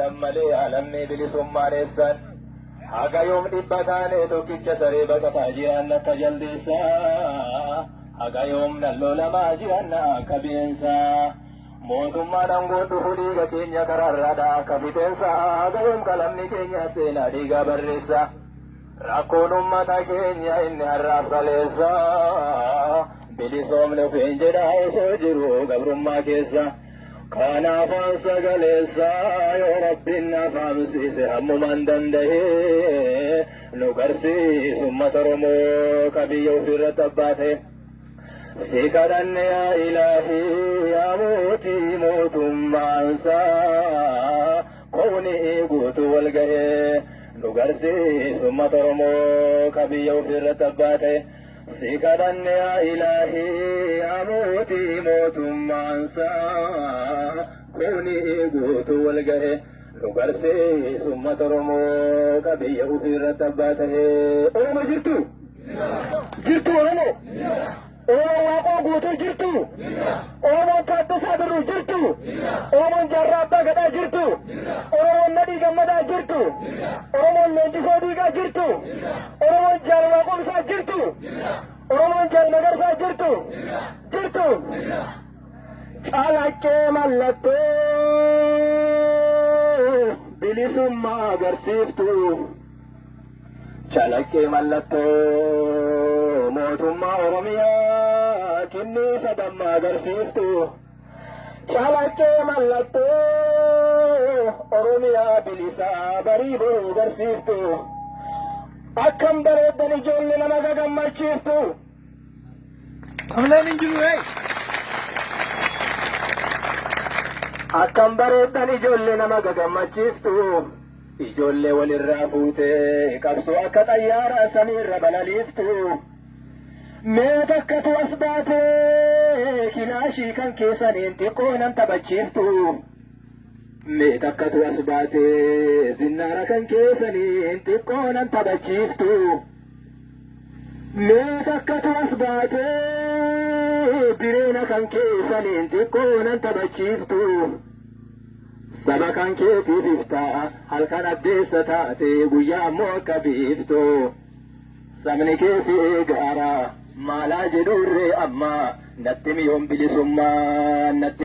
Jiraatan malee alammii bilisummaan eessan. Haga yoom dhibba taane tokkicha saree baqataa jiraanna akka jaldeessaa. Haga yoom nallolamaa jiraanna akka bineensaa. Mootummaan aangoon dhufu dhiiga keenya karaarraadha akka fixeensaa. Haga yoom qalamni keenya seenaa dhiigaa barreessa. Rakkoon uummata keenya inni har'aaf kaleessa. Bilisoomni ofiin jedha osoo jiru gabrummaa keessa. Kanaafaan sagaleessa yoo Rabbiin na faamsiise hammumaan danda'e nu garsiisu uummata Oromoo ka biyya ofiirratti abbaa ta'e. Si kadhanne yaa ilaahii yaa mootii mootummaansaa koowni guutuu wal ga'ee nu garsiisu uummata Oromoo ka biyya ofiirratti abbaa ta'e. Si kadhanne yaa ilaahii yaa mootii mootummaansaa koowni guutuu wal ga'e nu garsiisu uummata Oromoo ka biyya ofiirratti abbaa ta'e. Oromoo jirtu? Jirtu Oromoo? Oromoon Waaqoo Guutuu jirtu? Oromoon Taaddasaa Birruu jirtu? Oromoon Jaarraa Abbaa Gadaa jirtu? Oromoon Nadhii Gammadaa jirtu? Oromoon Leenjisoo Diigaa jirtu? Oromoon Jaal Waaqomsaa jirtu? Oromoon Jaal Magarsaa jirtu? Jirtu? Calaqqee mallattoo bilisummaa agarsiiftu. Calaqqee mallattoo mootummaa Oromiyaa kinniisa damma agarsiiftu. Calaqqee mallattoo Oromiyaa bilisaa barii boruu agarsiiftu. Akkam bareeddan ijoollee nama gagammachiiftu. Amaleen hin jiru hey. Akkam bareeddan ijoollee nama gagammachiiftu. Ijoollee walirraa fuutee qabsoo akka xayyaaraa samiirra balaliiftu. Mee takkatu as baatee kilaashii kan keessaniin xiqqoo nan taphachiiftu. Mee takkatu as baatee zinnaara kan keessaniin xiqqoo nan taphachiiftu. Mee takkatu as baatee bireena kan keessaniin xiqqoo nan taphachiiftu. Saba kan keetiif iftaa halkan addeessa taate guyyaa ammoo akka biiftu. Sabni keessi eegaara maalaa jedhurree amma natti miyoon bilisummaa natti.